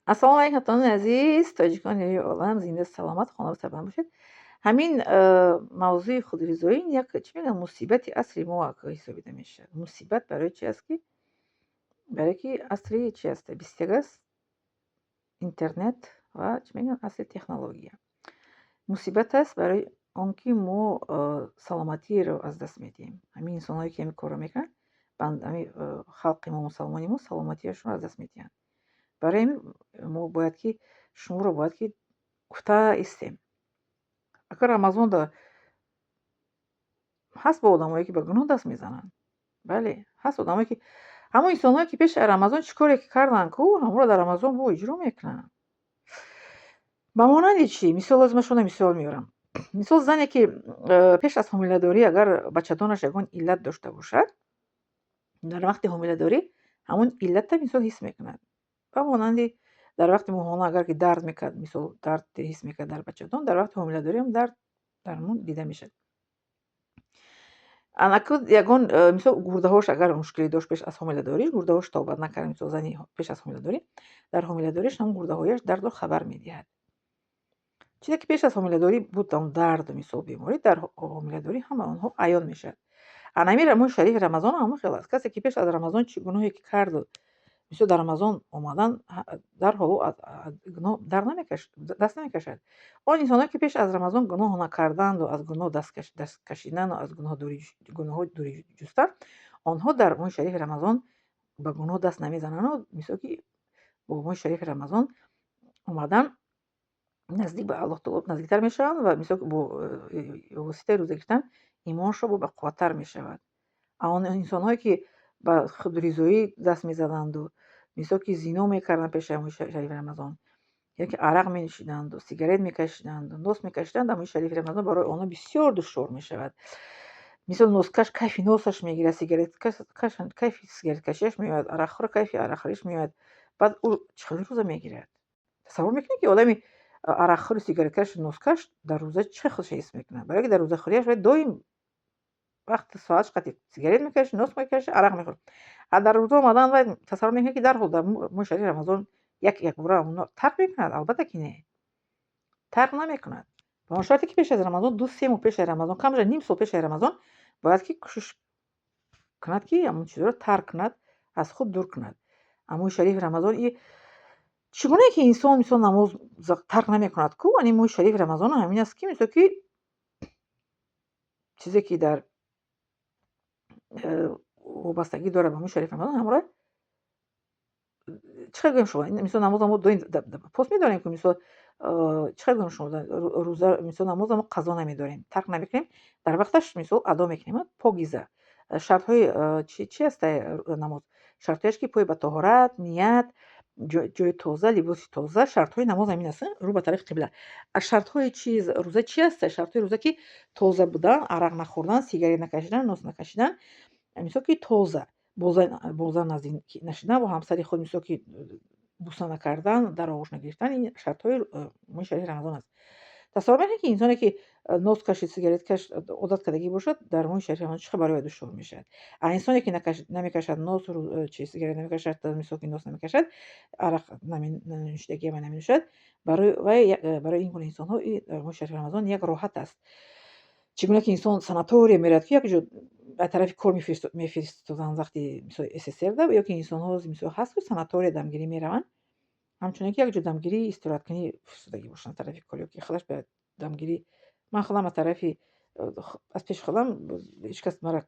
Ассалому алайкум, ҳамватанони азиз, тоҷикони рӯи олам, зинда, саломат, хонаву сарбаланд бошед. Ҳамин мавзӯи худризоӣ як, чӣ мегӯям, мусибати асри мо ҳисобида мешавад. Мусибат барои чи аст, ки барое ки асри чи аст, 21 аст, интернет ва, чӣ мегӯям, асри технология. Мусибат аст барои он ки мо саломатиро аз даст медиҳем. Ҳамин инсонҳое, ки ҳамин корро мекунанд, ҳамин халқи мо, мусалмони мо саломатиашонро аз даст медиҳанд. Барои ҳамин мо бояд ки шуморо бояд ки гуфта истем. Агар Рамазонда ҳаст бо одамое, ки ба гуноҳ даст мезананд. Бале, ҳаст одамое, ки ҳамон инсонҳое, ки пеши Рамазон чӣ коре ки карданд ку, ҳамонро дар Рамазон бо иҷро мекунанд. Ба монанди чӣ? Мисол, ҳозир ман шумо мисол меорам. Мисол, зане, ки пеш аз ҳомиладорӣ агар бачадонаш ягон иллат дошта бошад, дар вақти ҳомиладорӣ ҳамон иллатта, мисол, ҳис мекунад. Ба монанди дар вақти моҳона агар ки дард мекард, мисол, дард ҳис мекард дар бачадон, дар вақти ҳомиладориам дард дар ҳамон дида мешавад. Анаку ягон мисол, гурдаҳош агар мушкилӣ дошт пеш аз ҳомиладорӣ, гурдаҳош тобат накард, мисол, зани пеш аз ҳомиладорӣ, дар ҳомиладориаш ҳамон гурдаҳояш дардро хабар медиҳад. Чизе ки пеш аз ҳомиладорӣ буд, он дарду, мисол, беморӣ, дар ҳомиладорӣ ҳама онҳо аён мешавад. Ана ҳамин моҳи шарифи Рамазон ҳамон хел аст. Касе ки пеш аз Рамазон чӣ гуноҳе ки карду, мисол, дар Рамазон омадан, дарҳол ӯ аз гуноҳ дар даст намекашад. Он инсонҳое, ки пеш аз Рамазон гуноҳ накарданду аз гуноҳ даст кашидану аз гуноҳҳо дурӣ ҷустанд, онҳо дар моҳи шарифи Рамазон ба гуноҳ даст намезананду, мисол, ки бо моҳи шарифи Рамазон омадан наздик ба Аллоҳ таоло наздиктар мешаванд ва, мисол, бо воситаи рӯза гирифтан имоншон бо бақувваттар мешавад. А он инсонҳое, ки ба худризоӣ даст мезаданду, мисол, ки зино мекарданд пеши моҳи шарифи Рамазон, ё ки арақ менӯшиданду, сигарет мекашиданду, нос мекашиданд, дар моҳи шарифи Рамазон барои онҳо бисёр душвор мешавад. Мисол, носкаш кайфи носаш мегирад, сигареткаш кайфи сигареткашиаш меояд, арақхӯра кайфи арақхӯриш меояд. Баъд ӯ чӣ хел рӯза мегирад? Тасаввур мекунед, ки одами арақхӯру сигареткашу носкаш дар рӯза чӣ хел худша ҳис мекунад? Барое ки дар рӯзахӯриаш вай доим вақти соаташ қати сигарет мекашид, нос мекашид, арақ мехӯрд. А дар рӯза омадан вай тасаввур мекунед, ки дарҳол дар моҳи шарифи Рамазон як якбора онро тарк мекунад? Албатта ки не, тарк намекунад. Ба он шарте ки пеш аз Рамазон, 2-3 моҳ пеш аз Рамазон, камаш ним сол пеш аз Рамазон бояд ки кӯшиш кунад, ки ҳамон чизҳоро тарк кунад, аз худ дур кунад. А моҳи шарифи Рамазон и чӣ гунае ки инсон, мисол, намоз тарк намекунад ку, ани моҳи шарифи Рамазон ҳамин аст, ки, мисол, ки чизе ки дар вобастагӣ дорад ба моҳи шарифи Рамазон, ҳамонро чӣ хел гӯем шумо? Мисол, намоза мо доим пост медорем ку, мисол, чӣ хел гӯем шумо? Рӯза, мисол, намоза мо қазо намедорем, тарк намекунем, дар вақташ, мисол, адо мекунем покиза. Шартҳои чи аст намоз? Шартҳояш ки пой ба тоҳорат, ният, ҷои тоза, либоси тоза. Шартҳои намоз ҳамин аст, рӯ ба тарафи қибла. А шартҳои чиз, рӯза чи аст? Шартҳои рӯза ки тоза будан, арақ нахӯрдан, сигарет накашидан, нос накашидан, мисол, ки тоза, бо зан наздик нашидан, бо ҳамсари худ, мисол, ки буса накардан, дар оғӯш нагирифтан. Ин шартҳои моҳи шарифи Рамазон аст. Тасаввур мекунед, ки инсоне ки нос кашид, сигареткаш одат кардагӣ бошад, дар моҳи шарифи Рамазон чӣ хел барои вай душвор мешавад? А инсоне ки намекашад нос, чи, сигарет намекашад, мисол, ки нос намекашад, арақ нанӯшидагӣ ва наменӯшад, барои вай, барои ин гуна инсонҳо моҳи шарифи Рамазон як роҳат аст. Чӣ гуна ки инсон санатория меравад, ки як ҷо аз тарафи кор мефиристоданд вақти, мисол, СССР-да, ё ки инсонҳо, мисол, ҳаст, ку санатория дамгирӣ мераванд, ҳамчунон ки як ҷо дамгирӣ, истироҳаткунӣ фиристодагӣ бошанд тарафи кор ё ки худаш ба дамгирӣ. Ман худам аз тарафи, аз пеши худам ҳеҷ кас маро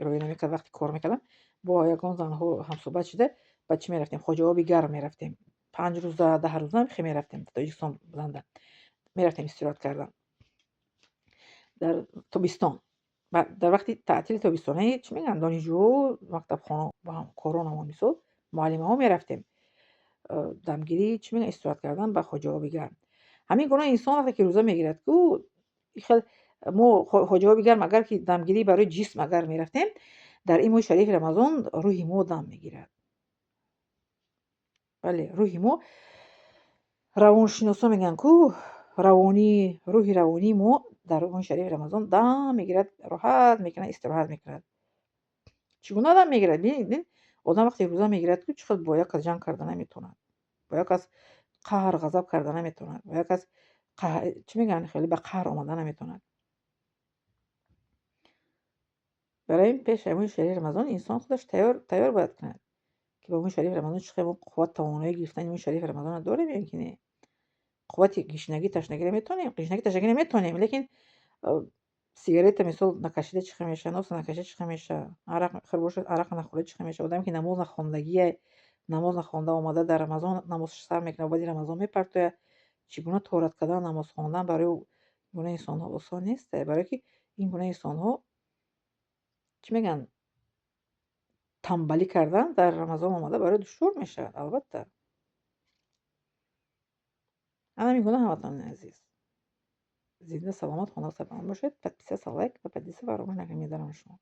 роя намекард. Вақте кор мекардам, бо ягон занҳо ҳамсӯҳбат шуда, ба чӣ мерафтем? Хоҷаоби Гарм мерафтем. 5 рӯза, 10 рӯза хе мерафтем. Тоҷикистон буданда мерафтем истироҳат кардан дар тобистон, дар вақти таътили тобистонаи, чӣ мегӯянд, донишҷӯ, мактабхона, бо ҳамкоронамон, мисол, муаллимаҳо мерафтем дамгирӣ, чӣ мегӯянд, истироҳат кардан ба Хоҷаоби Гарм. Ҳамин гуна инсон вақте ки рӯза мегирад ку, хел мо Хоҷаоби Гарм агар ки дамгирӣ барои ҷисм агар мерафтем, дар ин моҳи шарифи Рамазон рӯҳи мо дам мегирад. Бале, рӯҳи мо, равоншиносо мегӯянд ку, равонӣ, рӯҳи равонии мо дар моҳи шарифи Рамазон дам мегирад, роҳат мекунад, истироҳат мекунад. Чӣ гуна дам мегирад? Бинед, одам вақте рӯза мегирад ку, чӣ хел бо як кас ҷанг карда наметавонад, бо як кас. Қаҳр, ғазаб карда наметавонад. Ва як кас, чӣ мегӯянд, хеле ба қаҳр омада наметавонад. Барои ин пеш моҳи шарифи Рамазон инсон худаш тайёр бояд кунад, ки ба моҳи шарифи Рамазон чӣ қадр қувват, тавоноӣ гирифтани моҳи шарифи Рамазонро дорем ё ки не. Қуввати гишнагӣ, ташнагиро метавонем, гишнагӣ, ташнагиро метавонем, лекин сигарета, мисол, накашида чӣ хел мешавад, носа накашида чӣ хел мешавад, арақ хӯр бошад, арақ нахӯрда чӣ хел мешавад. Одаме ки намоз нахондагие, намоз нахонда омада, дар Рамазон намозш сар мекунад, баъди Рамазон мепартояд, чӣ гуна тоҳорат кардан, намоз хондан барои ин гуна инсонҳо осон нест. Барое ки ин гуна инсонҳо, чӣ мегӯянд, тамбалӣ кардан дар Рамазон омада барои душвор мешавад, албатта. Ана ҳамин гуна, ҳамватанони азиз. Зинда, саломат, хона сарбаланд бошед. Подписаться, лайк ва поделиться фаромӯш накунед, медорам шумо.